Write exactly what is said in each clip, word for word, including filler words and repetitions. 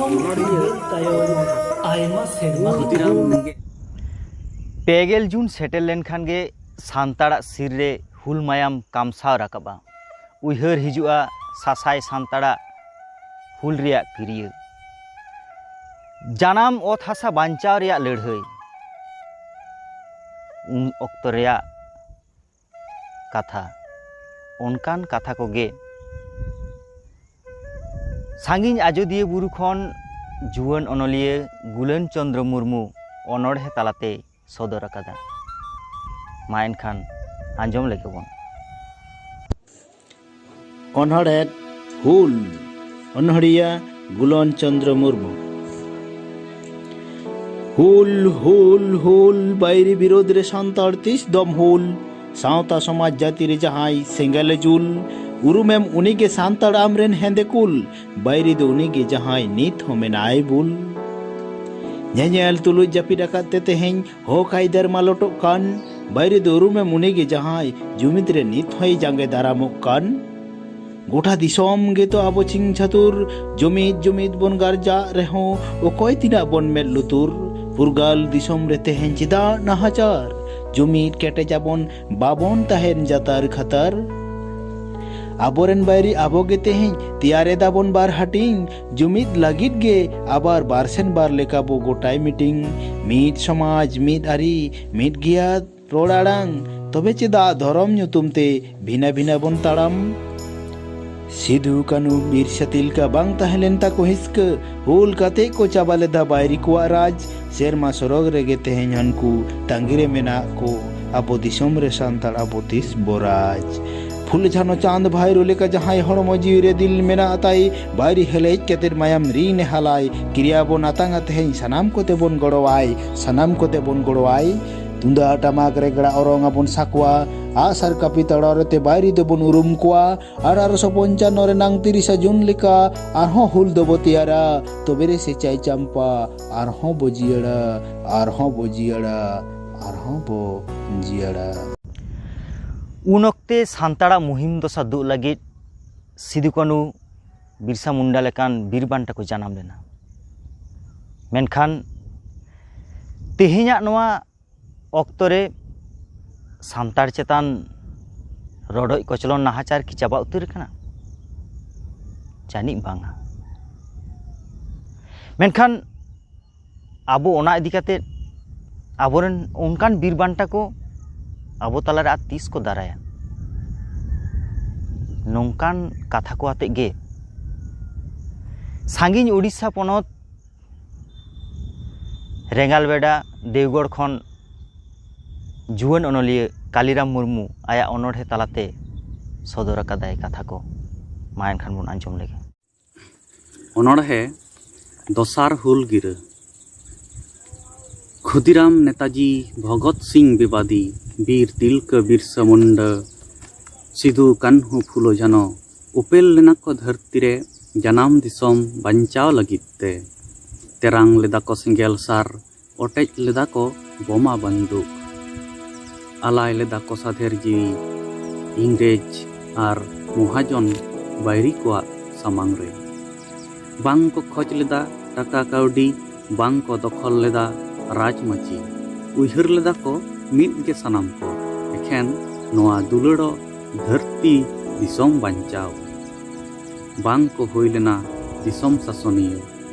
ᱛᱟᱭᱚᱢ ᱟᱭᱢᱟ ᱥᱮᱨᱢᱟ ᱯᱮ ᱜᱮᱞ ᱡᱩᱱ ᱥᱮᱴᱮᱨ ᱞᱮᱱᱠᱷᱟᱱ ᱜᱮ ᱥᱟᱱᱛᱟᱲᱟᱜ ᱥᱤᱨ ᱨᱮ ᱦᱩᱞ ᱢᱟᱭᱟᱢ ᱠᱟᱢᱥᱟᱣ ᱨᱟᱠᱟᱵᱼᱟ᱾ ᱩᱭᱦᱟᱹᱨ ᱦᱤᱡᱩᱜᱼᱟ ᱥᱟᱥᱟᱭ ᱥᱟᱱᱛᱟᱲᱟᱜ ᱦᱩᱞ ᱨᱮᱭᱟᱜ ᱠᱤᱨᱭᱟᱹ, ᱡᱟᱱᱟᱢ ᱚᱛ ᱦᱟᱥᱟ ᱵᱟᱧᱪᱟᱣ ᱨᱮᱭᱟᱜ ᱞᱟᱹᱲᱦᱟᱹᱭ᱾ ᱩᱱ ᱚᱠᱛᱚ ᱨᱮᱭᱟᱜ ᱠᱟᱛᱷᱟ, ᱚᱱᱠᱟᱱ ᱠᱟᱛᱷᱟ ᱠᱚᱜᱮ ᱥᱟᱺᱜᱤᱧ ᱟᱡᱚᱫᱤᱭᱟᱹ ᱵᱩᱨᱩ ᱠᱷᱚᱱ ᱡᱩᱣᱟᱹᱱ ᱚᱱᱚᱞᱤᱭᱟᱹ ᱜᱩᱞᱟᱹᱱ ᱪᱚᱸᱫᱽᱨᱚ ᱢᱩᱨᱢᱩ ᱚᱱᱚᱬᱦᱮ ᱛᱟᱞᱟᱛᱮᱭ ᱥᱚᱫᱚᱨ ᱟᱠᱟᱫᱟ᱾ ᱢᱟ ᱮᱱᱠᱷᱟᱱ ᱟᱸᱡᱚᱢ ᱞᱮᱜᱮ ᱵᱚᱱ᱾ ᱚᱱᱚᱬᱦᱮ ᱦᱩᱞ᱾ ᱚᱱᱚᱬᱦᱤᱭᱟᱹ ᱜᱩᱞᱚᱱ ᱪᱚᱸᱫᱽᱨᱚ ᱢᱩᱨᱢᱩ᱾ ᱦᱩᱞ, ᱦᱩᱞ, ᱦᱩᱞ, ᱵᱟᱹᱭᱨᱤ ᱵᱤᱨᱳᱫᱷ ᱨᱮ ᱥᱟᱱᱛᱟᱲ ᱛᱤᱥ ᱫᱚᱢ ᱦᱩᱞ᱾ ᱥᱟᱶᱛᱟ ᱥᱚᱢᱟᱡᱽ ᱡᱟᱹᱛᱤ ᱨᱮ ᱡᱟᱦᱟᱸᱭ ᱥᱮᱸᱜᱮᱞᱮ ᱡᱩᱞ, ᱩᱨᱩᱢᱮᱢ ᱩᱱᱤᱜᱮ ᱥᱟᱱᱛᱟᱲ ᱟᱢᱨᱮᱱ ᱦᱮᱸᱫᱮ ᱠᱩᱞ᱾ ᱵᱟᱹᱭᱨᱤ ᱫᱚ ᱩᱱᱤᱜᱮ ᱡᱟᱦᱟᱸᱭ ᱱᱤᱛ ᱦᱚᱸ ᱢᱮᱱᱟᱭ ᱵᱩᱞ᱾ ᱧᱮᱧᱮᱞ ᱛᱩᱞᱩᱡ ᱡᱟᱹᱯᱤᱫ ᱟᱠᱟᱫ ᱛᱮ ᱛᱮᱦᱮᱧ ᱦᱚᱠ ᱟᱹᱭᱫᱟᱹᱨ ᱢᱟᱞᱚᱴᱚᱜ ᱠᱟᱱ᱾ ᱵᱟᱹᱭᱨᱤ ᱫᱚ ᱩᱨᱩᱢᱮᱢ ᱩᱱᱤᱜᱮ ᱡᱟᱦᱟᱸᱭ ᱡᱩᱢᱤᱫ ᱨᱮ ᱱᱤᱛ ᱦᱚᱸᱭ ᱡᱟᱸᱜᱮ ᱫᱟᱨᱟᱢᱚᱜ ᱠᱟᱱ᱾ ᱜᱚᱴᱟ ᱫᱤᱥᱚᱢ ᱜᱮᱛᱚ ᱟᱵᱚ ᱪᱤᱝ ᱪᱷᱟᱹᱛᱩᱨ, ᱡᱩᱢᱤᱫ ᱡᱩᱢᱤᱫ ᱵᱚᱱ ᱜᱟᱨᱡᱟᱜ ᱨᱮᱦᱚᱸ ᱚᱠᱚᱭ ᱛᱤᱱᱟᱹᱜ ᱵᱚᱱ ᱢᱮᱫ ᱞᱩᱛᱩᱨ᱾ ᱯᱷᱩᱨᱜᱟᱹᱞ ᱫᱤᱥᱚᱢ ᱨᱮ ᱛᱮᱦᱮᱧ ᱪᱮᱫᱟᱜ ᱱᱟᱦᱟᱪᱟᱨ? ᱡᱩᱢᱤᱫ ᱠᱮᱴᱮᱡ ᱟᱵᱚᱱ, ᱵᱟᱵᱚᱱ ᱛᱟᱦᱮᱱ ᱡᱟᱛᱟᱨ ᱠᱷᱟᱛᱟᱨ᱾ ᱟᱵᱚᱨᱮᱱ ᱵᱟᱹᱭᱨᱤ ᱟᱵᱚ ᱜᱮ ᱛᱮᱦᱮᱧ ᱛᱮᱭᱟᱨ ᱮᱫᱟᱵᱚᱱ ᱵᱟᱨ ᱦᱟᱹᱴᱤᱧ᱾ ᱡᱩᱢᱤᱫ ᱞᱟᱹᱜᱤᱫ ᱜᱮ ᱟᱵᱟᱨ ᱵᱟᱨ ᱥᱮᱱ ᱵᱟᱨ ᱞᱮᱠᱟ ᱵᱚ ᱜᱚᱴᱟᱭ ᱢᱤᱴᱤᱝ᱾ ᱢᱤᱫ ᱥᱚᱢᱟᱡᱽ, ᱢᱤᱫ ᱟᱹᱨᱤ, ᱢᱤᱫ ᱜᱮᱭᱟ ᱨᱚᱲ ᱟᱲᱟᱝ, ᱛᱚᱵᱮ ᱪᱮᱫᱟᱜ ᱫᱷᱚᱨᱚᱢ ᱧᱩᱛᱩᱢ ᱛᱮ ᱵᱷᱤᱱᱟᱹ ᱵᱷᱤᱱᱟᱹ ᱵᱚᱱ ᱛᱟᱲᱟᱢ? ᱥᱤᱫᱷᱩ ᱠᱟᱹᱱᱦᱩ ᱵᱤᱨᱥᱟ ᱛᱤᱞᱠᱟ ᱵᱟᱝ ᱛᱟᱦᱮᱸ ᱞᱮᱱ ᱛᱟᱠᱚ ᱦᱤᱥᱠᱟᱹ, ᱦᱩᱞ ᱠᱟᱛᱮ ᱠᱚ ᱪᱟᱵᱟ ᱞᱮᱫᱟ ᱵᱟᱹᱭᱨᱤ ᱠᱚᱣᱟᱜ ᱨᱟᱡᱽ᱾ ᱥᱮᱨᱢᱟ ᱥᱚᱨᱚᱜᱽ ᱨᱮᱜᱮ ᱛᱮᱦᱮᱧ ᱦᱟᱱᱠᱩ ᱛᱟᱺᱜᱤ ᱨᱮ ᱢᱮᱱᱟᱜ ᱠᱚ, ᱟᱵᱚ ᱫᱤᱥᱚᱢ ᱨᱮ ᱥᱟᱱᱛᱟᱲ ᱟᱵᱚ ᱛᱤᱥ ᱵᱚ ᱨᱟᱡᱽ? ᱯᱷᱩᱞ ᱡᱷᱟᱱᱚ ᱪᱟᱸᱫ ᱵᱷᱟᱭᱨᱳ ᱞᱮᱠᱟ ᱡᱟᱦᱟᱸᱭ ᱦᱚᱲᱢᱚ ᱡᱤᱣᱤ ᱨᱮ ᱫᱤᱞ ᱢᱮᱱᱟᱜ ᱛᱟᱭ, ᱵᱟᱹᱭᱨᱤ ᱦᱮᱞᱮᱡ ᱠᱟᱛᱮ ᱢᱟᱭᱟᱢ ᱨᱤᱱ ᱮ ᱦᱟᱞᱟᱭ, ᱠᱤᱨᱤᱭᱟ ᱵᱚᱱ ᱟᱛᱟᱝᱟ ᱛᱮᱦᱮᱧ ᱥᱟᱱᱟᱢ ᱠᱚᱛᱮ ᱵᱚᱱ ᱜᱚᱲᱚᱣᱟᱭ, ᱥᱟᱱᱟᱢ ᱠᱚᱛᱮ ᱵᱚᱱ ᱜᱚᱲᱚᱣᱟᱭ᱾ ᱛᱩᱢᱫᱟᱜ ᱴᱟᱢᱟᱠ ᱨᱮᱜᱽᱲᱟ ᱚᱨᱚᱝ ᱟᱵᱚᱱ ᱥᱟᱠᱣᱟ, ᱟᱜ ᱥᱟᱨ ᱠᱟᱹᱯᱤ ᱛᱟᱲᱣᱟᱨ ᱛᱮ ᱵᱟᱹᱭᱨᱤ ᱫᱚᱵᱚᱱ ᱩᱨᱩᱢ ᱠᱚᱣᱟ᱾ ᱟᱨ ᱟᱨᱮᱥᱚ ᱯᱚᱧᱪᱟᱱᱱᱚ ᱨᱮᱱᱟᱝ ᱛᱤᱨᱤᱥᱟ ᱡᱩᱱ ᱞᱮᱠᱟ ᱟᱨᱦᱚᱸ ᱦᱩᱞ ᱫᱚᱵᱚ ᱛᱮᱭᱟᱨᱟ᱾ ᱛᱚᱵᱮ ᱨᱮ ᱥᱮ ᱪᱟᱭ ᱪᱟᱢᱯᱟ, ᱟᱨᱦᱚᱸ ᱵᱚ ᱡᱤᱭᱟᱹᱲᱟ, ᱟᱨᱦᱚᱸ ᱵᱚ ᱡᱤᱭᱟᱹᱲᱟ, ᱟᱨᱦᱚᱸ ᱵᱚ ᱡᱤᱭᱟᱹᱲᱟ᱾ ᱩᱱ ᱚᱠᱛᱮ ᱥᱟᱱᱛᱟᱲᱟᱜ ᱢᱩᱦᱤᱢ ᱫᱚᱥᱟ ᱫᱩᱜ ᱞᱟᱹᱜᱤᱫ ᱥᱤᱫᱩ ᱠᱟᱹᱱᱩ, ᱵᱤᱨᱥᱟ ᱢᱩᱱᱰᱟ ᱞᱮᱠᱟᱱ ᱵᱤᱨ ᱵᱟᱱᱴᱟ ᱠᱚ ᱡᱟᱱᱟᱢ ᱞᱮᱱᱟ᱾ ᱢᱮᱱᱠᱷᱟᱱ ᱛᱮᱦᱮᱧᱟᱜ ᱱᱚᱣᱟ ᱚᱠᱛᱚ ᱨᱮ ᱥᱟᱱᱛᱟᱲ ᱪᱮᱛᱟᱱ ᱨᱚᱰᱚᱡ ᱠᱚᱪᱞᱚᱱ ᱱᱟᱦᱟᱪᱟᱨ ᱠᱤ ᱪᱟᱵᱟ ᱩᱛᱟᱹᱨ ᱟᱠᱟᱱᱟ? ᱡᱟᱹᱱᱤᱡ ᱵᱟᱝᱟ᱾ ᱢᱮᱱᱠᱷᱟᱱ ᱟᱵᱚ ᱚᱱᱟ ᱤᱫᱤ ᱠᱟᱛᱮ ᱟᱵᱚᱨᱮᱱ ᱚᱱᱠᱟᱱ ᱵᱤᱨ ᱵᱟᱱᱴᱟ ᱠᱚ ᱟᱵᱚ ᱛᱟᱞᱟᱨᱮ ᱟᱨ ᱛᱤᱥ ᱠᱚ ᱫᱟᱨᱟᱭᱟ? ᱱᱚᱝᱠᱟᱱ ᱠᱟᱛᱷᱟ ᱠᱚ ᱟᱛᱮ ᱜᱮ ᱥᱟᱺᱜᱤᱧ ᱩᱰᱤᱥᱥᱟ ᱯᱚᱱᱚᱛ ᱨᱮᱸᱜᱟᱞᱵᱮᱰᱟ ᱫᱮᱣᱜᱚᱲ ᱠᱷᱚᱱ ᱡᱩᱣᱟᱹᱱ ᱚᱱᱚᱞᱤᱭᱟᱹ ᱠᱟᱞᱤᱨᱟᱢ ᱢᱩᱨᱢᱩ ᱟᱭᱟᱜ ᱚᱱᱚᱬᱦᱮ ᱛᱟᱞᱟᱛᱮ ᱥᱚᱫᱚᱨ ᱟᱠᱟᱫᱟᱭ ᱠᱟᱛᱷᱟ ᱠᱚ᱾ ᱢᱟ ᱮᱱᱠᱷᱟᱱ ᱵᱚᱱ ᱟᱸᱡᱚᱢ ᱞᱮᱜᱮ᱾ ᱚᱱᱚᱬᱦᱮ, ᱫᱚᱥᱟᱨ ᱦᱩᱞ ᱜᱤᱨᱟᱹ᱾ ᱠᱷᱩᱫᱤᱨᱟᱢ ᱱᱮᱛᱟᱡᱤ ᱵᱷᱚᱜᱚᱛ ᱥᱤᱝ ᱵᱮᱵᱟᱫᱤ, ᱵᱤᱨ ᱛᱤᱞᱠᱟᱹ ᱵᱤᱨᱥᱟᱹ ᱢᱩᱱᱰᱟᱹ, ᱥᱤᱫᱩ ᱠᱟᱹᱱᱦᱩ ᱯᱷᱩᱞᱳ ᱡᱷᱟᱱᱚ ᱩᱯᱮᱞ ᱞᱮᱱᱟ ᱠᱚ ᱫᱷᱟᱹᱨᱛᱤ ᱨᱮ ᱡᱟᱱᱟᱢ ᱫᱤᱥᱚᱢ ᱵᱟᱧᱪᱟᱣ ᱞᱟᱹᱜᱤᱫ ᱛᱮ᱾ ᱛᱮᱨᱟᱝ ᱞᱮᱫᱟ ᱠᱚ ᱥᱮᱸᱜᱮᱞ ᱥᱟᱨ, ᱚᱴᱮᱡ ᱞᱮᱫᱟ ᱠᱚ ᱵᱳᱢᱟ ᱵᱟᱱᱫᱩᱠ᱾ ᱟᱞᱟᱭ ᱞᱮᱫᱟ ᱠᱚ ᱥᱟᱫᱷᱮᱨ ᱡᱤᱣᱤ ᱤᱝᱨᱮᱡᱽ ᱟᱨ ᱢᱚᱦᱟᱡᱚᱱ ᱵᱟᱹᱭᱨᱤ ᱠᱚᱣᱟᱜ ᱥᱟᱢᱟᱝ ᱨᱮ᱾ ᱵᱟᱝ ᱠᱚ ᱠᱷᱚᱡᱽ ᱞᱮᱫᱟ ᱴᱟᱠᱟ ᱠᱟᱹᱣᱰᱤ, ᱵᱟᱝ ᱠᱚ ᱫᱚᱠᱷᱚᱞ ᱞᱮᱫᱟ ᱨᱟᱡᱽᱢᱟᱹᱪᱤ᱾ ᱩᱭᱦᱟᱹᱨ ᱞᱮᱫᱟ ᱠᱚ ᱢᱤᱫ ᱜᱮ ᱥᱟᱱᱟᱢ ᱠᱚ, ᱮᱠᱷᱮᱱ ᱱᱚᱣᱟ ᱫᱩᱞᱟᱹᱲᱚᱜ ᱫᱷᱟᱹᱨᱛᱤ ᱫᱤᱥᱚᱢ ᱵᱟᱧᱪᱟᱣ᱾ ᱵᱟᱝ ᱠᱚ ᱦᱩᱭ ᱞᱮᱱᱟ ᱫᱤᱥᱚᱢ ᱥᱟᱥᱚᱱᱤᱭᱟᱹ,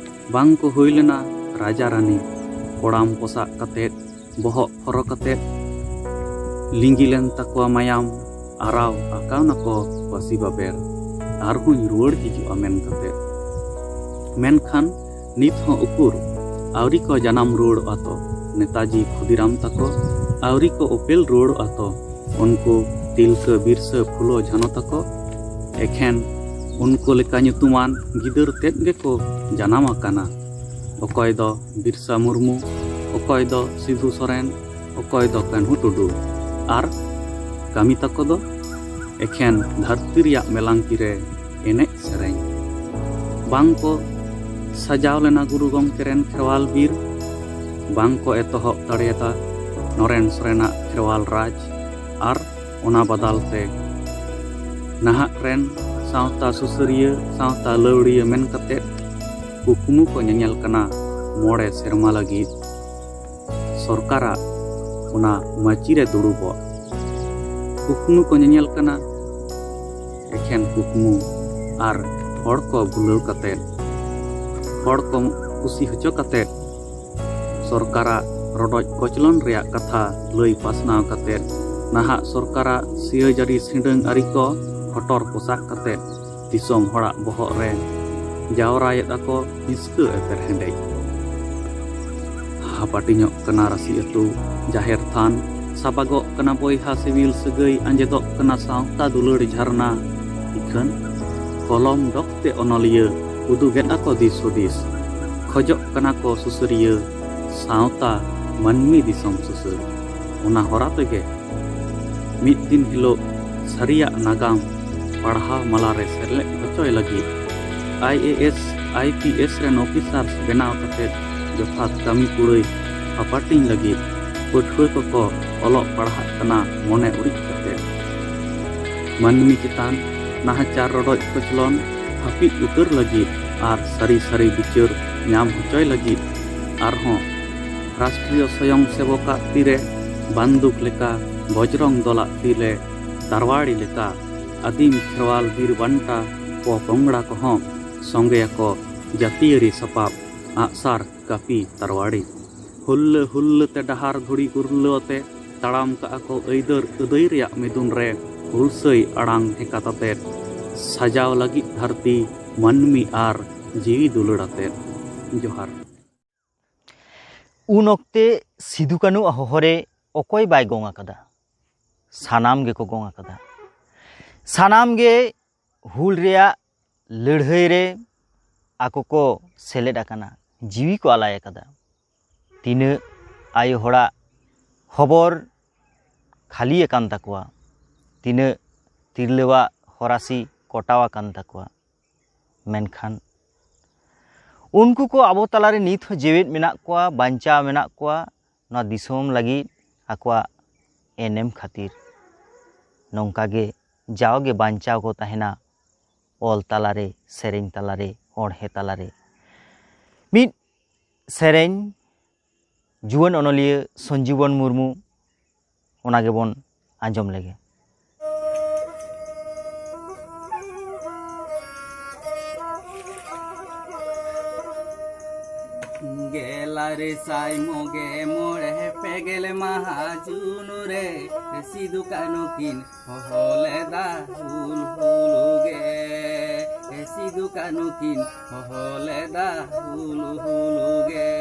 ᱵᱟᱝ ᱠᱚ ᱦᱩᱭ ᱞᱮᱱᱟ ᱨᱟᱡᱟ ᱨᱟᱱᱤ᱾ ᱠᱚᱲᱟᱢ ᱯᱚᱥᱟᱜ ᱠᱟᱛᱮᱫ, ᱵᱚᱦᱚᱜ ᱯᱷᱚᱨᱚ ᱠᱟᱛᱮᱫ, ᱞᱤᱸᱜᱤ ᱞᱮᱱ ᱛᱟᱠᱚᱣᱟ ᱢᱟᱭᱟᱢ, ᱟᱨᱟᱣ ᱟᱠᱟᱣᱱᱟᱠᱚ ᱯᱟᱹᱥᱤ ᱵᱟᱵᱮᱨ᱾ ᱟᱨᱦᱚᱸᱧ ᱨᱩᱣᱟᱹᱲ ᱦᱤᱡᱩᱜᱼᱟ ᱢᱮᱱ ᱠᱟᱛᱮᱫ᱾ ᱢᱮᱱᱠᱷᱟᱱ ᱱᱤᱛ ᱦᱚᱸ ᱩᱠᱩᱨ? ᱟᱹᱣᱨᱤ ᱠᱚ ᱡᱟᱱᱟᱢ ᱨᱩᱣᱟᱹᱲᱚᱜᱼᱟ ᱛᱚ ᱱᱮᱛᱟᱡᱤ ᱠᱷᱩᱫᱤᱨᱟᱢ ᱛᱟᱠᱚ, ᱟᱹᱣᱨᱤ ᱠᱚ ᱩᱯᱮᱞ ᱨᱩᱣᱟᱹᱲᱚᱜᱼᱟ ᱛᱚ ᱩᱱᱠᱩ ᱛᱤᱞᱠᱟᱹ ᱵᱤᱨᱥᱟᱹ ᱯᱷᱩᱞᱳ ᱡᱷᱟᱱᱚ ᱛᱟᱠᱚ᱾ ᱮᱠᱷᱮᱱ ᱩᱱᱠᱩ ᱞᱮᱠᱟ ᱧᱩᱛᱩᱢᱟᱱ ᱜᱤᱫᱟᱹᱨ ᱛᱮᱫ ᱜᱮᱠᱚ ᱡᱟᱱᱟᱢ ᱟᱠᱟᱱᱟ᱾ ᱚᱠᱚᱭ ᱫᱚ ᱵᱤᱨᱥᱟ ᱢᱩᱨᱢᱩ, ᱚᱠᱚᱭ ᱫᱚ ᱥᱤᱵᱩ ᱥᱚᱨᱮᱱ, ᱚᱠᱚᱭ ᱫᱚ ᱠᱟᱹᱱᱦᱩ ᱴᱩᱰᱩ᱾ ᱟᱨ ᱠᱟᱹᱢᱤ ᱛᱟᱠᱚ ᱫᱚ ᱮᱠᱷᱮᱱ ᱫᱷᱟᱹᱨᱛᱤ ᱨᱮᱭᱟᱜ ᱢᱮᱞᱟᱝᱠᱤ ᱨᱮ ᱮᱱᱮᱡ ᱥᱮᱨᱮᱧ᱾ ᱵᱟᱝ ᱠᱚ ᱥᱟᱡᱟᱣ ᱞᱮᱱᱟ ᱜᱩᱨᱩ ᱜᱚᱢᱠᱮ ᱨᱮᱱ ᱠᱷᱮᱨᱣᱟᱞ ᱵᱤᱨ, ᱵᱟᱝ ᱠᱚ ᱮᱛᱚᱦᱚᱵ ᱫᱟᱲᱮᱭᱟᱫᱟ ᱱᱚᱨᱮᱱ ᱥᱚᱨᱮᱱᱟᱜ ᱠᱷᱮᱨᱣᱟᱞ ᱨᱟᱡᱽ᱾ ᱟᱨ ᱚᱱᱟ ᱵᱟᱫᱟᱞ ᱛᱮ ᱱᱟᱦᱟᱜ ᱨᱮᱱ ᱥᱟᱶᱛᱟ ᱥᱩᱥᱟᱹᱨᱤᱭᱟᱹ, ᱥᱟᱶᱛᱟ ᱞᱟᱹᱣᱲᱤᱭᱟᱹ ᱢᱮᱱ ᱠᱟᱛᱮ ᱠᱩᱠᱢᱩ ᱠᱚ ᱧᱮᱧᱮᱞ ᱠᱟᱱᱟ᱾ ᱢᱚᱬᱮ ᱥᱮᱨᱢᱟ ᱞᱟᱹᱜᱤᱫ ᱥᱚᱨᱠᱟᱨᱟᱜ ᱚᱱᱟ ᱢᱟᱹᱪᱤ ᱨᱮ ᱫᱩᱲᱩᱵᱚᱜ ᱠᱩᱠᱢᱩ ᱠᱚ ᱧᱮᱧᱮᱞ ᱠᱟᱱᱟ᱾ ᱮᱠᱷᱮᱱ ᱠᱩᱠᱢᱩ ᱟᱨ ᱦᱚᱲ ᱠᱚ ᱵᱷᱩᱞᱟᱹᱣ ᱠᱟᱛᱮ, ᱦᱚᱲ ᱠᱚ ᱠᱩᱥᱤ ᱦᱚᱪᱚ ᱠᱟᱛᱮ, ᱥᱚᱨᱠᱟᱨᱟᱜ ᱨᱚᱰᱚᱡ ᱠᱚᱪᱞᱚᱱ ᱨᱮᱭᱟᱜ ᱠᱟᱛᱷᱟ ᱞᱟᱹᱭ ᱯᱟᱥᱱᱟᱣ ᱠᱟᱛᱮ, ᱱᱟᱦᱟᱜ ᱥᱚᱨᱠᱟᱨᱟᱜ ᱥᱤᱭᱟᱹᱡᱟᱹᱨᱤ ᱥᱤᱸᱰᱟᱹᱝ ᱟᱹᱨᱤ ᱠᱚ ᱦᱚᱴᱚᱨ ᱯᱚᱥᱟᱜ ᱠᱟᱛᱮ, ᱫᱤᱥᱚᱢ ᱦᱚᱲᱟᱜ ᱵᱚᱦᱚᱜ ᱨᱮ ᱡᱟᱣᱨᱟᱭᱮᱫ ᱟᱠᱚ ᱦᱤᱸᱥᱠᱟᱹ ᱮᱯᱮᱨ ᱦᱮᱸᱰᱮᱡ᱾ ᱦᱟᱯᱟᱴᱤᱧᱚᱜ ᱠᱟᱱᱟ ᱨᱟᱹᱥᱤ ᱟᱹᱛᱩ ᱡᱟᱦᱮᱨ ᱛᱷᱟᱱ, ᱥᱟᱯᱟᱜᱚᱜ ᱠᱟᱱᱟ ᱵᱚᱭᱦᱟ ᱥᱤᱵᱤᱞ ᱥᱟᱹᱜᱟᱹᱭ, ᱟᱸᱡᱮᱫᱚᱜ ᱠᱟᱱᱟ ᱥᱟᱶᱛᱟ ᱫᱩᱞᱟᱹᱲ ᱡᱷᱟᱨᱱᱟ᱾ ᱤᱠᱷᱟᱹᱱ ᱠᱚᱞᱚᱢ ᱰᱚᱠ ᱛᱮ ᱚᱱᱚᱞᱤᱭᱟᱹ ᱩᱫᱩᱜᱮᱫ ᱟᱠᱚ ᱫᱤᱥ ᱦᱩᱫᱤᱥ, ᱠᱷᱚᱡᱚᱜ ᱠᱟᱱᱟ ᱠᱚ ᱥᱩᱥᱟᱹᱨᱤᱭᱟᱹ ᱥᱟᱶᱛᱟ ᱢᱟᱹᱱᱢᱤ ᱫᱤᱥᱚᱢ ᱥᱩᱥᱟᱹᱨ᱾ ᱚᱱᱟ ᱦᱚᱨᱟ ᱛᱮᱜᱮ ᱢᱤᱫ ᱫᱤᱱ ᱦᱤᱞᱳᱜ ᱥᱟᱹᱨᱤᱭᱟᱜ ᱱᱟᱜᱟᱢ ᱯᱟᱲᱦᱟᱣ ᱢᱟᱞᱟ ᱨᱮ ᱥᱮᱞᱮᱫ ᱦᱚᱪᱚᱭ ᱞᱟᱹᱜᱤᱫ I A S, I P S ᱨᱮᱱ ᱚᱯᱷᱤᱥᱟᱨ ᱵᱮᱱᱟᱣ ᱠᱟᱛᱮ ᱡᱚᱛᱷᱟᱛ ᱠᱟᱹᱢᱤ ᱠᱩᱲᱟᱹᱭ ᱦᱟᱯᱟᱴᱤᱧ ᱞᱟᱹᱜᱤᱫ ᱯᱟᱹᱴᱷᱩᱣᱟᱹ ᱠᱚᱠᱚ ᱚᱞᱚᱜ ᱯᱟᱲᱦᱟᱜ ᱠᱟᱱᱟ ᱢᱚᱱᱮ ᱩᱨᱤᱡ ᱠᱟᱛᱮ᱾ ᱢᱟᱹᱱᱢᱤ ᱪᱮᱛᱟᱱ ᱱᱟᱦᱟᱪᱟᱨ ᱨᱚᱰᱚᱡ ᱠᱚᱪᱞᱚᱱ ᱦᱟᱹᱯᱤᱫ ᱩᱛᱟᱹᱨ ᱞᱟᱹᱜᱤᱫ ᱟᱨ ᱥᱟᱹᱨᱤ ᱥᱟᱹᱨᱤ ᱵᱤᱪᱟᱹᱨ ᱧᱟᱢ ᱦᱚᱪᱚᱭ ᱞᱟᱹᱜᱤᱫ ᱟᱨᱦᱚᱸ ᱨᱟᱥᱴᱨᱤᱭᱚ ᱥᱚᱭᱚᱝ ᱥᱮᱵᱚᱠᱟᱜ ᱛᱤᱨᱮ ᱵᱟᱱᱫᱩᱠ ᱞᱮᱠᱟ, ᱵᱚᱡᱽᱨᱚᱝ ᱫᱚᱞᱟᱜ ᱛᱤᱨᱮ ᱛᱟᱨᱣᱟᱲᱤ ᱞᱮᱠᱟ, ᱟᱹᱫᱤᱢ ᱠᱷᱮᱨᱣᱟᱞ ᱵᱤᱨ ᱵᱟᱱᱴᱟ ᱯᱚ ᱯᱚᱝᱲᱟ ᱠᱚᱦᱚᱸ ᱥᱚᱸᱜᱮᱭᱟᱠᱚ ᱡᱟᱹᱛᱤᱭᱟᱹᱨᱤ ᱥᱟᱯᱟᱵ ᱟᱜᱼᱥᱟᱨ ᱠᱟᱹᱯᱤ ᱛᱟᱨᱣᱟᱲᱤ᱾ ᱦᱩᱞᱞᱟᱹ ᱦᱩᱞᱞᱟᱹ ᱛᱮ ᱰᱟᱦᱟᱨ ᱫᱷᱩᱲᱤ ᱜᱩᱨᱞᱟᱹ ᱟᱛᱮ ᱛᱟᱲᱟᱢ ᱠᱟᱜᱼᱟ ᱠᱚ ᱟᱹᱭᱫᱟᱹᱨ ᱟᱹᱫᱟᱹᱭ ᱨᱮᱭᱟᱜ ᱢᱤᱫᱩᱱ ᱨᱮ ᱦᱩᱞᱥᱟᱹᱭ ᱟᱲᱟᱝ ᱦᱮᱸᱠᱟ ᱛᱟᱛᱮᱫ᱾ ᱥᱟᱡᱟᱣ ᱞᱟᱹᱜᱤᱫ ᱫᱷᱟᱹᱨᱛᱤ ᱢᱟᱹᱱᱢᱤ ᱟᱨ ᱡᱤᱣᱤ ᱫᱩᱞᱟᱹᱲ ᱟᱛᱮᱫ᱾ ᱡᱚᱦᱟᱨ᱾ ᱩᱱ ᱚᱠᱛᱮ ᱥᱤᱫᱩ ᱠᱟᱹᱱᱩᱣᱟᱜ ᱦᱚᱦᱚ ᱨᱮ ᱚᱠᱚᱭ ᱵᱟᱭ ᱜᱚᱝ ᱟᱠᱟᱫᱟ? ᱥᱟᱱᱟᱢ ᱜᱮᱠᱚ ᱜᱚᱝ ᱟᱠᱟᱫᱟ᱾ ᱥᱟᱱᱟᱢ ᱜᱮ ᱦᱩᱞ ᱨᱮᱭᱟᱜ ᱞᱟᱹᱲᱦᱟᱹᱭ ᱨᱮ ᱟᱠᱚ ᱠᱚ ᱥᱮᱞᱮᱫ ᱟᱠᱟᱱᱟ, ᱡᱤᱣᱤ ᱠᱚ ᱟᱞᱟᱭ ᱟᱠᱟᱫᱟ᱾ ᱛᱤᱱᱟᱹᱜ ᱟᱭᱳ ᱦᱚᱲᱟᱜ ᱦᱚᱵᱚᱨ ᱠᱷᱟᱹᱞᱤ ᱟᱠᱟᱱ ᱛᱟᱠᱚᱣᱟ, ᱛᱤᱱᱟᱹᱜ ᱛᱤᱨᱞᱟᱹᱣᱟᱜ ᱦᱚᱨᱟᱥᱤ ᱠᱚᱴᱟᱣ ᱟᱠᱟᱱ ᱛᱟᱠᱚᱣᱟ᱾ ᱢᱮᱱᱠᱷᱟᱱ ᱩᱱᱠᱩ ᱠᱚ ᱟᱵᱚ ᱛᱟᱞᱟᱨᱮ ᱱᱤᱛ ᱦᱚᱸ ᱡᱮᱣᱮᱫ ᱢᱮᱱᱟᱜ ᱠᱚᱣᱟ, ᱵᱟᱧᱪᱟᱣ ᱢᱮᱱᱟᱜ ᱠᱚᱣᱟ, ᱱᱚᱣᱟ ᱫᱤᱥᱚᱢ ᱞᱟᱹᱜᱤᱫ ᱟᱠᱚᱣᱟᱜ ᱮᱱᱮᱢ ᱠᱷᱟᱹᱛᱤᱨ᱾ ᱱᱚᱝᱠᱟ ᱜᱮ ᱡᱟᱣᱜᱮ ᱵᱟᱧᱪᱟᱣ ᱠᱚ ᱛᱟᱦᱮᱱᱟ, ᱚᱞ ᱛᱟᱞᱟᱨᱮ, ᱥᱮᱨᱮᱧ ᱛᱟᱞᱟᱨᱮ, ᱚᱬᱦᱮ ᱛᱟᱞᱟᱨᱮ᱾ ᱢᱤᱫ ᱥᱮᱨᱮᱧ ᱡᱩᱣᱟᱹᱱ ᱚᱱᱚᱞᱤᱭᱟᱹ ᱥᱚᱧᱡᱤᱵᱚᱱ ᱢᱩᱨᱢᱩ, ᱚᱱᱟ ᱜᱮᱵᱚᱱ ᱟᱸᱡᱚᱢ ᱞᱮᱜᱮ᱾ ᱜᱮᱞ ᱟᱨᱮ ᱥᱟᱭ ᱢᱚᱜᱮ ᱢᱚᱬᱮ ᱯᱮᱜᱮᱞ ᱢᱟᱦᱟ ᱡᱩᱱ ᱨᱮ ᱥᱤᱫᱩ ᱠᱟᱹᱱᱦᱩ ᱠᱤᱱ ᱦᱚᱦᱚ ᱞᱮᱫᱟ ᱦᱩᱞ ᱦᱩᱞ ᱜᱮ᱾ ᱥᱤᱫᱩ ᱠᱟᱹᱱᱦᱩ ᱠᱤᱱ ᱦᱚᱦᱚ ᱞᱮᱫᱟ ᱦᱩᱞ ᱦᱩᱞ ᱜᱮ᱾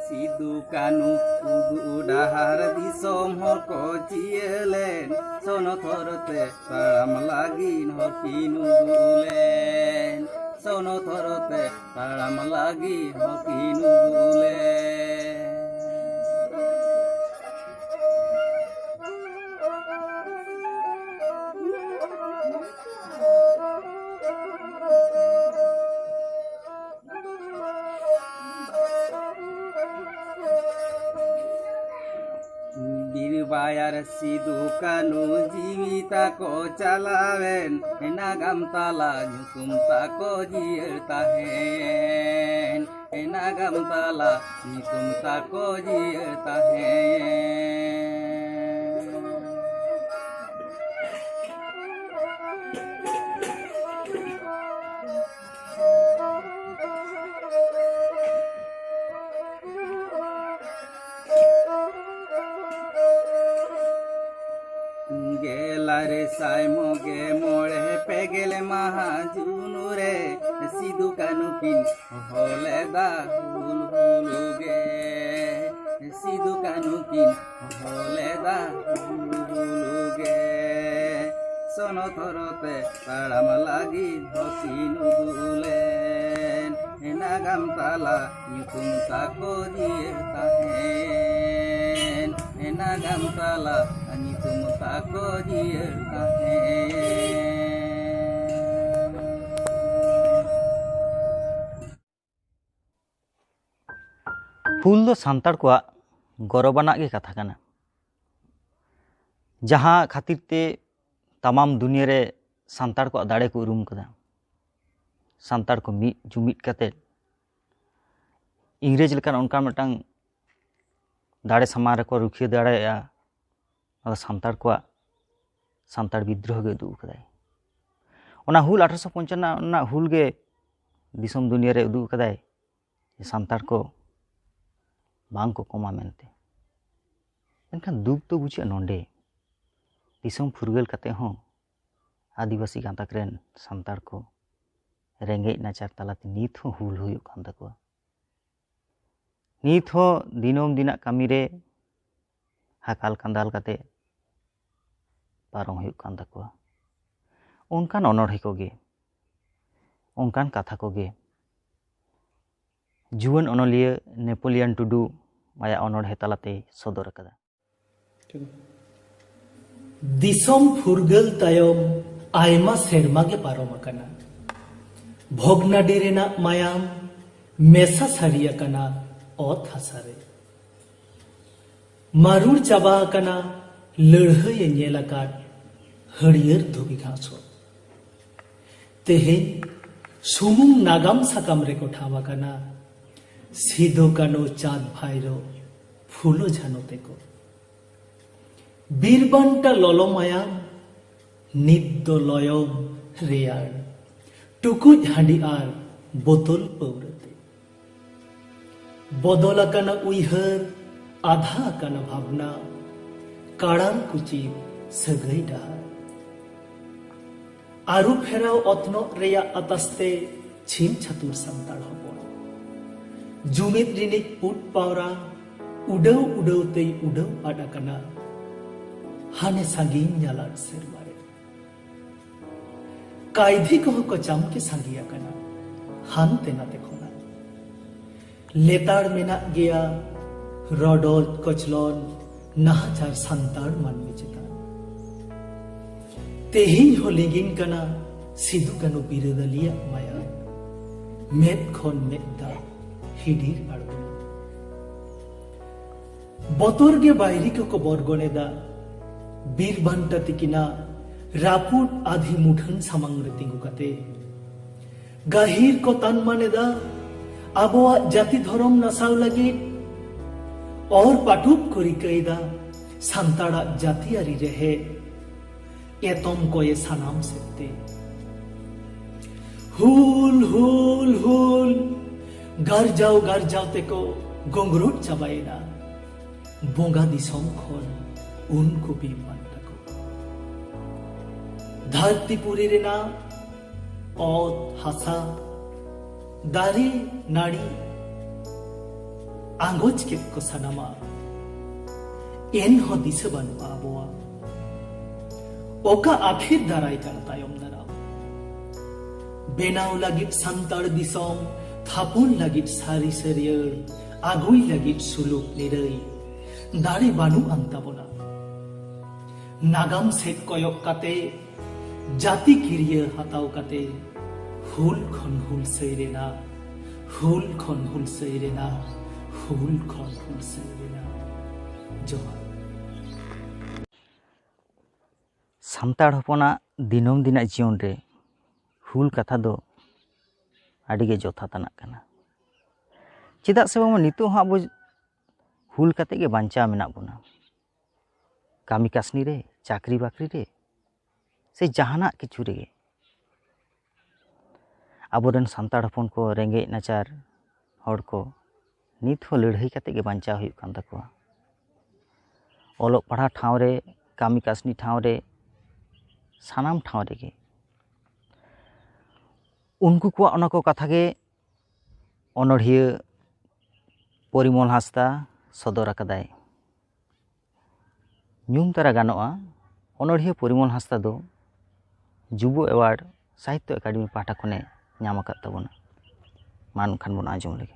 ᱥᱤᱫᱩ ᱠᱟᱹᱱᱦᱩ ᱩᱫᱩᱜ ᱰᱟᱦᱟᱨ ᱫᱤᱥᱚᱢ ᱦᱚᱸᱠᱚ ᱪᱤᱭᱟᱹ ᱞᱮᱱ, ᱥᱚᱱᱚᱛ ᱦᱚᱨ ᱛᱮ ᱛᱟᱲᱟᱢ ᱞᱟᱹᱜᱤᱫ ᱦᱚᱨ ᱠᱤᱱ ᱩᱫᱩᱜ ᱞᱮᱱ, ᱥᱚᱱᱚᱛ ᱦᱚᱨ ᱛᱮ ᱛᱟᱲᱟᱢ ᱞᱟᱹᱜᱤᱫ ᱦᱚᱸ ᱠᱤᱱ ᱩᱫᱩᱜ ᱞᱮᱱ᱾ ᱵᱤᱨ ᱵᱟᱭᱟᱨ ᱥᱤᱫᱩ ᱠᱟᱹᱱᱦᱩ ᱡᱤᱣᱤ ᱛᱟᱠᱚ ᱪᱟᱞᱟᱣᱮᱱ, ᱱᱟᱜᱟᱢ ᱛᱟᱞᱟ ᱧᱩᱛᱩᱢ ᱛᱟᱠᱚ ᱡᱤᱭᱟᱹᱲ ᱛᱟᱦᱮᱸᱱ, ᱱᱟᱜᱟᱢ ᱛᱟᱞᱟ ᱧᱩᱛᱩᱢ ᱛᱟᱠᱚ ᱡᱤᱭᱟᱹᱲ ᱛᱟᱦᱮᱸᱱ᱾ ᱜᱮᱞ ᱟᱨᱮ ᱥᱟᱭ ᱢᱚᱜᱮ ᱢᱚᱬᱮ ᱯᱮᱜᱮᱞ ᱢᱟᱦᱟ ᱡᱩᱱ ᱨᱮ ᱥᱤᱫᱩ ᱠᱟᱹᱱᱦᱩ ᱠᱤᱱ ᱦᱚᱦᱚ ᱞᱮᱫᱟ ᱦᱩᱞ ᱦᱩᱞ ᱜᱮ᱾ ᱥᱤᱫᱩ ᱠᱟᱹᱱᱦᱩ ᱠᱤᱱ ᱦᱚᱦᱚ ᱞᱮᱫᱟ ᱦᱩᱞ ᱦᱩᱞ ᱜᱮ᱾ ᱥᱚᱱᱚᱛ ᱦᱚᱨ ᱛᱮ ᱛᱟᱲᱟᱢ ᱞᱟᱹᱜᱤᱫ ᱦᱚᱸ ᱠᱤᱱ ᱩᱫᱩᱜ ᱞᱮᱱ, ᱱᱟᱜᱟᱢ ᱛᱟᱞᱟ ᱧᱩᱛᱩᱢ ᱛᱟᱠᱚ ᱡᱤᱭᱟᱹᱲ ᱛᱟᱦᱮᱸᱱ, ᱱᱟᱜᱟᱢ ᱛᱟᱞᱟ ᱧᱩᱛᱩᱢ ᱛᱟᱠᱚ ᱡᱤᱭᱟᱹᱲ ᱛᱟᱦᱮᱸᱱ᱾ ᱦᱩᱞ ᱫᱚ ᱥᱟᱱᱛᱟᱲ ᱠᱚᱣᱟᱜ ᱜᱚᱨᱚᱵᱟᱱᱟᱜ ᱜᱮ ᱠᱟᱛᱷᱟ ᱠᱟᱱᱟ, ᱡᱟᱦᱟᱸ ᱠᱷᱟᱹᱛᱤᱨ ᱛᱮ ᱛᱟᱢᱟᱢ ᱫᱩᱱᱤᱭᱟᱹ ᱨᱮ ᱥᱟᱱᱛᱟᱲ ᱠᱚᱣᱟᱜ ᱫᱟᱲᱮ ᱠᱚ ᱩᱨᱩᱢ ᱠᱟᱫᱟ, ᱥᱟᱱᱛᱟᱲ ᱠᱚ ᱢᱤᱫ ᱡᱩᱢᱤᱫ ᱠᱟᱛᱮ ᱤᱝᱨᱮᱡᱽ ᱞᱮᱠᱟᱱ ᱚᱱᱠᱟᱱ ᱢᱤᱫᱴᱟᱝ ᱫᱟᱲᱮ ᱥᱟᱢᱟᱝ ᱨᱮᱠᱚ ᱨᱩᱠᱷᱤᱭᱟᱹ ᱫᱟᱲᱮᱭᱟᱜᱼᱟ, ᱚᱱᱟ ᱫᱚ ᱥᱟᱱᱛᱟᱲ ᱠᱚᱣᱟᱜ, ᱥᱟᱱᱛᱟᱲ ᱵᱤᱫᱽᱫᱨᱳᱦᱚ ᱜᱮ ᱩᱫᱩᱜ ᱟᱠᱟᱫᱟᱭ᱾ ᱚᱱᱟ ᱦᱩᱞ ᱟᱴᱷᱨᱚᱥᱚ ᱯᱚᱧᱪᱟᱱᱱᱚ ᱨᱮᱱᱟᱜ ᱦᱩᱞ ᱜᱮ ᱫᱤᱥᱚᱢ ᱫᱩᱱᱤᱭᱟᱹ ᱨᱮ ᱩᱫᱩᱜ ᱟᱠᱟᱫᱟᱭ ᱡᱮ ᱥᱟᱱᱛᱟᱲ ᱠᱚ ᱵᱟᱝ ᱠᱚ ᱠᱚᱢᱟ ᱢᱮᱱᱛᱮ᱾ ᱢᱮᱱᱠᱷᱟᱱ ᱫᱩᱠ ᱫᱚ ᱵᱩᱡᱷᱟᱹᱜᱼᱟ ᱱᱚᱰᱮ, ᱫᱤᱥᱚᱢ ᱯᱷᱩᱨᱜᱟᱹᱞ ᱠᱟᱛᱮ ᱦᱚᱸ ᱟᱹᱫᱤᱵᱟᱹᱥᱤ ᱜᱟᱛᱟᱠ ᱨᱮᱱ ᱥᱟᱱᱛᱟᱲ ᱠᱚ ᱨᱮᱸᱜᱮᱡ ᱱᱟᱪᱟᱨ ᱛᱟᱞᱟᱛᱮ ᱱᱤᱛ ᱦᱚᱸ ᱦᱩᱞ ᱦᱩᱭᱩᱜ ᱠᱟᱱ ᱛᱟᱠᱚᱣᱟ᱾ ᱱᱤᱛ ᱦᱚᱸ ᱫᱤᱱᱟᱹᱢ ᱫᱤᱱᱟᱜ ᱠᱟᱹᱢᱤ ᱨᱮ ᱦᱟᱠᱟᱞ ᱠᱟᱸᱫᱟᱞ ᱠᱟᱛᱮ ᱯᱟᱨᱚᱢ ᱦᱩᱭᱩᱜ ᱠᱟᱱ ᱛᱟᱠᱚᱣᱟ᱾ ᱚᱱᱠᱟᱱ ᱚᱱᱚᱬᱦᱮ ᱠᱚᱜᱮ, ᱚᱱᱠᱟᱱ ᱠᱟᱛᱷᱟ ᱠᱚᱜᱮ ᱡᱩᱣᱟᱹᱱ ᱚᱱᱚᱞᱤᱭᱟᱹ ᱱᱮᱯᱳᱞᱤᱭᱟᱱ ᱴᱩᱰᱩ ᱟᱭᱟᱜ ᱚᱱᱚᱬᱦᱮ ᱛᱟᱞᱟᱛᱮᱭ ᱥᱚᱫᱚᱨ ᱟᱠᱟᱫᱟ᱾ ᱫᱤᱥᱚᱢ ᱯᱷᱩᱨᱜᱟᱹᱞ ᱛᱟᱭᱚᱢ ᱟᱭᱢᱟ ᱥᱮᱨᱢᱟ ᱜᱮ ᱯᱟᱨᱚᱢ ᱟᱠᱟᱱᱟ᱾ ᱵᱷᱚᱜᱽᱱᱟᱰᱤ ᱨᱮᱱᱟᱜ ᱢᱟᱭᱟᱢ ᱢᱮᱥᱟ ᱥᱟᱹᱨᱤ ᱟᱠᱟᱱᱟ ᱚᱛ ᱦᱟᱥᱟ ᱨᱮ᱾ ᱢᱟᱹᱨᱩᱲ ᱪᱟᱵᱟ ᱟᱠᱟᱱᱟ ᱞᱟᱹᱲᱦᱟᱹᱭᱮ ᱧᱮᱞ ᱟᱠᱟᱫ ᱦᱟᱹᱨᱭᱟᱹᱲ ᱫᱷᱩᱵᱤ ᱜᱷᱟᱥ ᱦᱚᱸ᱾ ᱛᱮᱦᱮᱧ ᱥᱩᱢᱩᱝ ᱱᱟᱜᱟᱢ ᱥᱟᱠᱟᱢ ᱨᱮᱠᱚ ᱴᱷᱟᱶ ᱟᱠᱟᱱᱟ ᱥᱤᱫᱩ, ᱠᱟᱹᱱᱩ, ᱪᱟᱸᱫᱽ, ᱵᱷᱟᱭᱨᱳ, ᱯᱷᱩᱞᱳ, ᱡᱷᱟᱱᱳ ᱛᱮᱠᱚ᱾ ᱵᱤᱨ ᱵᱟᱱᱴᱟ ᱞᱚᱞᱚ ᱢᱟᱭᱟᱢ, ᱱᱤᱛ ᱫᱚ ᱞᱚᱭᱚᱢ ᱨᱮᱭᱟᱲ, ᱴᱩᱠᱩᱡ ᱦᱟᱺᱰᱤ ᱟᱨ ᱵᱳᱛᱚᱞ ᱯᱟᱹᱣᱨᱟᱹ ᱛᱮ᱾ ᱵᱚᱫᱚᱞ ᱟᱠᱟᱱᱟ ᱩᱭᱦᱟᱹᱨ, ᱟᱫᱷᱟ ᱟᱠᱟᱱᱟ ᱵᱷᱟᱵᱽᱱᱟ, ᱠᱟᱲᱟᱝ ᱠᱩᱪᱤ ᱥᱟᱹᱜᱟᱹᱭ ᱰᱟᱦᱟᱨ᱾ ᱟᱹᱨᱩ ᱯᱷᱮᱨᱟᱣ ᱚᱛᱱᱚᱜ ᱨᱮᱭᱟᱜ ᱟᱛᱟᱥ ᱛᱮ ᱪᱷᱤᱢ ᱪᱷᱟᱹᱛᱩᱨ ᱥᱟᱱᱛᱟᱲ ᱦᱚᱯᱚᱱ᱾ ᱡᱩᱢᱤᱫ ᱨᱤᱱᱤᱡ ᱯᱩᱰ ᱯᱟᱣᱨᱟ ᱩᱰᱟᱹᱣ ᱩᱰᱟᱹᱣ ᱛᱮᱭ ᱩᱰᱟᱹᱣ ᱟᱫ ᱟᱠᱟᱱᱟ ᱦᱟᱱᱮ ᱥᱟᱺᱜᱤᱧ ᱧᱟᱞᱟᱫ ᱥᱮᱨᱢᱟ ᱨᱮ᱾ ᱠᱟᱭᱫᱷᱤ ᱠᱚᱦᱚᱸ ᱠᱚ ᱪᱟᱢᱠᱮ ᱥᱟᱸᱜᱮ ᱟᱠᱟᱱᱟ ᱦᱟᱱᱛᱮ ᱱᱟᱛᱮ ᱠᱷᱚᱱᱟᱜ᱾ ᱞᱮᱛᱟᱲ ᱢᱮᱱᱟᱜ ᱜᱮᱭᱟ ᱨᱚᱰᱚᱡ ᱠᱚᱪᱞᱚᱱ ᱱᱟᱦᱟᱪᱟᱨ ᱥᱟᱱᱛᱟᱲ ᱢᱟᱹᱱᱢᱤ ᱪᱮᱛᱟᱱ᱾ ᱛᱮᱦᱮᱧ ᱦᱚᱸ ᱞᱤᱸᱜᱤᱱ ᱠᱟᱱᱟ ᱥᱤᱫᱩ ᱠᱟᱹᱱᱩ ᱵᱤᱨᱟᱹᱫᱟᱹᱞᱤᱭᱟᱜ ᱢᱟᱭᱟᱢ, ᱢᱮᱫ ᱠᱷᱚᱱ ᱢᱮᱫ ᱫᱟᱜ ᱦᱤᱰᱤᱨ ᱟᱬᱜᱚᱱᱟ᱾ ᱵᱚᱛᱚᱨ ᱜᱮ ᱵᱟᱹᱭᱨᱤ ᱠᱚᱠᱚ ᱵᱚᱨᱜᱚᱱ ᱮᱫᱟ᱾ ᱵᱤᱨ ᱵᱟᱱᱴᱟ ᱛᱤᱠᱤᱱᱟᱜ ᱨᱟᱹᱯᱩᱫ ᱟᱹᱫᱷᱤ ᱢᱩᱴᱷᱟᱹᱱ ᱥᱟᱢᱟᱝ ᱨᱮ ᱛᱤᱸᱜᱩ ᱠᱟᱛᱮ ᱜᱟᱹᱦᱤᱨ ᱠᱚ ᱛᱟᱱᱢᱟᱱ ᱮᱫᱟ ᱟᱵᱚᱣᱟᱜ ᱡᱟᱹᱛᱤ ᱫᱷᱚᱨᱚᱢ ᱱᱟᱥᱟᱣ ᱞᱟᱹᱜᱤᱫ᱾ ᱚᱨ ᱯᱟᱹᱴᱩᱵ ᱠᱚ ᱨᱤᱠᱟᱹᱭᱮᱫᱟ ᱥᱟᱱᱛᱟᱲᱟᱜ ᱡᱟᱹᱛᱤᱭᱟᱹᱨᱤ ᱨᱮᱦᱮᱫ᱾ ᱮᱛᱚᱢ ᱠᱚᱭᱮ ᱥᱟᱱᱟᱢ ᱥᱮᱫ ᱛᱮ᱾ ᱦᱩᱞ, ᱦᱩᱞ, ᱦᱩᱞ, ᱜᱟᱨᱡᱟᱣ ᱜᱟᱨᱡᱟᱣ ᱛᱮᱠᱚ ᱜᱚᱸᱜᱨᱚᱴ ᱪᱟᱵᱟᱭᱮᱱᱟ᱾ ᱵᱚᱸᱜᱟ ᱫᱤᱥᱚᱢ ᱠᱷᱚᱱ ᱩᱱᱠᱩ ᱵᱤᱨ ᱵᱟᱱᱴᱟ ᱠᱚ᱾ ᱫᱷᱟᱹᱨᱛᱤ ᱯᱩᱨᱤ ᱨᱮᱱᱟᱜ ᱚᱛ ᱦᱟᱥᱟ, ᱫᱟᱨᱮ ᱱᱟᱹᱲᱤ ᱟᱸᱜᱚᱪ ᱠᱮᱫ ᱠᱚ ᱥᱟᱱᱟᱢᱟ᱾ ᱮᱱᱦᱚᱸ ᱫᱤᱥᱟᱹ ᱵᱟᱹᱱᱩᱜᱼᱟ ᱟᱵᱚᱣᱟᱜ᱾ ᱚᱠᱟ ᱟᱹᱠᱷᱤᱨ ᱫᱟᱨᱟᱭ ᱠᱟᱱᱟ ᱛᱟᱭᱚᱢ ᱫᱟᱨᱟᱢ? ᱵᱮᱱᱟᱣ ᱞᱟᱹᱜᱤᱫ ᱥᱟᱱᱛᱟᱲ ᱫᱤᱥᱚᱢ, ᱛᱷᱟᱯᱚᱱ ᱞᱟᱹᱜᱤᱫ ᱥᱟᱹᱨᱤ ᱥᱟᱹᱨᱭᱟᱹᱲ, ᱟᱹᱜᱩᱭ ᱞᱟᱹᱜᱤᱫ ᱥᱩᱞᱩᱠ ᱱᱤᱨᱟᱹᱭ, ᱫᱟᱲᱮ ᱵᱟᱹᱱᱩᱜ ᱟᱱ ᱛᱟᱵᱚᱱᱟ᱾ ᱱᱟᱜᱟᱢ ᱥᱮᱫ ᱠᱚᱭᱚᱜ ᱠᱟᱛᱮ, ᱡᱟᱹᱛᱤ ᱠᱤᱨᱭᱟᱹ ᱦᱟᱛᱟᱣ ᱠᱟᱛᱮ, ᱦᱩᱞ ᱠᱷᱚᱱ ᱦᱩᱞᱥᱟᱹᱭ ᱨᱮᱱᱟᱜ, ᱦᱩᱞ ᱠᱷᱚᱱ ᱦᱩᱞᱥᱟᱹᱭ ᱨᱮᱱᱟᱜ, ᱦᱩᱞ ᱠᱷᱚᱱ ᱦᱩᱞᱥᱟᱹᱭ ᱨᱮᱱᱟᱜ᱾ ᱡᱚᱦᱟᱨ᱾ ᱥᱟᱱᱛᱟᱲ ᱦᱚᱯᱚᱱᱟᱜ ᱫᱤᱱᱟᱹᱢ ᱫᱤᱱᱟᱜ ᱡᱤᱭᱚᱱ ᱨᱮ ᱦᱩᱞ ᱠᱟᱛᱷᱟ ᱫᱚ ᱟᱹᱰᱤ ᱜᱮ ᱡᱚᱛᱷᱟᱛ ᱟᱱᱟᱜ ᱠᱟᱱᱟ᱾ ᱪᱮᱫᱟᱜ ᱥᱮ ᱵᱟᱝᱢᱟ ᱱᱤᱛᱚᱜ ᱦᱚᱸ ᱟᱵᱚ ᱦᱩᱞ ᱠᱟᱛᱮ ᱜᱮ ᱵᱟᱧᱪᱟᱣ ᱢᱮᱱᱟᱜ ᱵᱚᱱᱟ᱾ ᱠᱟᱹᱢᱤ ᱠᱟᱹᱥᱱᱤ ᱨᱮ, ᱪᱟᱹᱠᱨᱤ ᱵᱟᱹᱠᱨᱤ ᱨᱮ, ᱥᱮ ᱡᱟᱦᱟᱱᱟᱜ ᱠᱤᱪᱷᱩ ᱨᱮᱜᱮ ᱟᱵᱚᱨᱮᱱ ᱥᱟᱱᱛᱟᱲ ᱦᱚᱯᱚᱱ ᱠᱚ, ᱨᱮᱸᱜᱮᱡ ᱱᱟᱪᱟᱨ ᱦᱚᱲ ᱠᱚ ᱱᱤᱛ ᱦᱚᱸ ᱞᱟᱹᱲᱦᱟᱹᱭ ᱠᱟᱛᱮ ᱜᱮ ᱵᱟᱧᱪᱟᱣ ᱦᱩᱭᱩᱜ ᱠᱟᱱ ᱛᱟᱠᱚᱣᱟ᱾ ᱚᱞᱚᱜ ᱯᱟᱲᱦᱟᱣ ᱴᱷᱟᱶ ᱨᱮ, ᱠᱟᱹᱢᱤ ᱠᱟᱹᱥᱱᱤ ᱴᱷᱟᱶ ᱨᱮ, ᱥᱟᱱᱟᱢ ᱴᱷᱟᱶ ᱨᱮᱜᱮ ᱩᱱᱠᱩ ᱠᱚᱣᱟᱜ ᱚᱱᱟ ᱠᱚ ᱠᱟᱛᱷᱟ ᱜᱮ ᱚᱱᱚᱬᱦᱤᱭᱟᱹ ᱯᱚᱨᱤᱢᱚᱞ ᱦᱟᱸᱥᱫᱟ ᱥᱚᱫᱚᱨ ᱟᱠᱟᱫᱟᱭ᱾ ᱧᱩᱢ ᱛᱟᱨᱟ ᱜᱟᱱᱚᱜᱼᱟ, ᱚᱱᱚᱬᱦᱤᱭᱟᱹ ᱯᱚᱨᱤᱢᱚᱞ ᱦᱟᱸᱥᱫᱟ ᱫᱚ ᱡᱩᱵᱚ ᱮᱣᱟᱨᱰ ᱥᱟᱦᱤᱛᱛᱚ ᱮᱠᱟᱰᱮᱢᱤ ᱯᱟᱦᱴᱟ ᱠᱷᱚᱱᱮ ᱧᱟᱢ ᱟᱠᱟᱫ ᱛᱟᱵᱚᱱᱟ᱾ ᱢᱟ ᱮᱱᱠᱷᱟᱱ ᱵᱚᱱ ᱟᱸᱡᱚᱢ ᱞᱮᱜᱮ᱾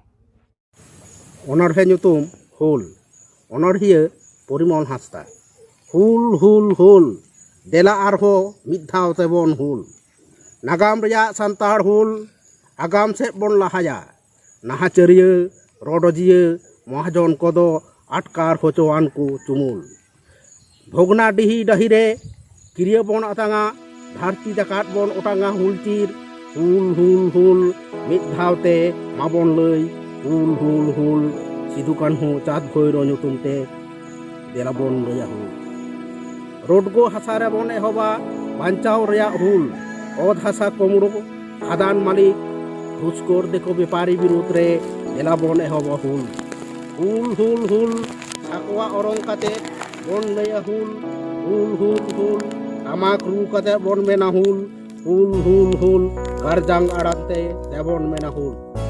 ᱚᱱᱚᱬᱦᱮ ᱧᱩᱛᱩᱢ ᱦᱩᱞ᱾ ᱚᱱᱚᱬᱦᱤᱭᱟᱹ ᱯᱚᱨᱤᱢᱚᱞ ᱦᱟᱸᱥᱫᱟ᱾ ᱦᱩᱞ, ᱦᱩᱞ, ᱦᱩᱞ, ᱫᱮᱞᱟ ᱟᱨᱦᱚᱸ ᱢᱤᱫ ᱫᱷᱟᱣ ᱛᱮᱵᱚᱱ ᱦᱩᱞ᱾ ᱱᱟᱜᱟᱢ ᱨᱮᱭᱟᱜ ᱥᱟᱱᱛᱟᱲ ᱦᱩᱞ, ᱟᱜᱟᱢ ᱥᱮᱫ ᱵᱚᱱ ᱞᱟᱦᱟᱭᱟ᱾ ᱱᱟᱦᱟᱪᱟᱹᱨᱤᱭᱟᱹ, ᱨᱚᱰᱚᱡᱤᱭᱟᱹ, ᱢᱚᱦᱟᱡᱚᱱ ᱠᱚᱫᱚ ᱟᱴᱠᱟᱨ ᱦᱚᱪᱚᱣᱟᱱ ᱠᱚ ᱪᱩᱢᱩᱞ᱾ ᱵᱷᱚᱜᱽᱱᱟᱰᱤᱦᱤ ᱰᱟᱹᱦᱤ ᱨᱮ ᱠᱤᱨᱭᱟᱹ ᱵᱚᱱ ᱟᱛᱟᱝᱟ, ᱫᱷᱟᱹᱨᱛᱤ ᱡᱟᱠᱟᱛ ᱵᱚᱱ ᱚᱴᱟᱝᱟ ᱦᱩᱞ ᱪᱤᱨ᱾ ᱦᱩᱞ, ᱦᱩᱞ, ᱦᱩᱞ, ᱢᱤᱫ ᱫᱷᱟᱣ ᱛᱮ ᱢᱟᱵᱚᱱ ᱞᱟᱹᱭ, ᱦᱩᱞ, ᱦᱩᱞ, ᱦᱩᱞ, ᱥᱤᱫᱩ ᱠᱟᱹᱱᱦᱩ ᱪᱟᱸᱫᱽ ᱵᱷᱳᱭᱨᱳ ᱧᱩᱛᱩᱢ ᱛᱮ ᱫᱮᱞᱟ ᱵᱚᱱ ᱞᱟᱹᱭᱟ ᱦᱩᱞ᱾ ᱨᱳᱰᱜᱳ ᱦᱟᱥᱟ ᱨᱮᱵᱚᱱ ᱮᱦᱚᱵᱟ ᱵᱟᱧᱪᱟᱣ ᱨᱮᱭᱟᱜ ᱦᱩᱞ᱾ ᱚᱛ ᱦᱟᱥᱟ ᱠᱩᱢᱲᱩ, ᱠᱷᱟᱫᱟᱱ ᱢᱟᱹᱞᱤᱠ, ᱜᱷᱩᱥᱠᱷᱳᱨ ᱫᱤᱠᱩ ᱵᱮᱯᱟᱨᱤ ᱵᱤᱨᱩᱫᱽ ᱨᱮ ᱫᱮᱞᱟ ᱵᱚᱱ ᱮᱦᱚᱵᱟ ᱦᱩᱞ᱾ ᱦᱩᱞ, ᱦᱩᱞ, ᱦᱩᱞ, ᱥᱟᱠᱣᱟ ᱚᱨᱚᱝ ᱠᱟᱛᱮ ᱵᱚᱱ ᱞᱟᱹᱭᱟ ᱦᱩᱞ᱾ ᱦᱩᱞ, ᱦᱩᱞ, ᱦᱩᱞ, ᱴᱟᱢᱟᱠ ᱨᱩ ᱠᱟᱛᱮ ᱵᱚᱱ ᱢᱮᱱᱟ ᱦᱩᱞ᱾ ᱦᱩᱞ, ᱦᱩᱞ, ᱦᱩᱞ, ᱜᱟᱨᱡᱟᱝ ᱟᱲᱟᱝ ᱛᱮ ᱫᱮᱵᱚᱱ ᱢᱮᱱᱟ ᱦᱩᱞ᱾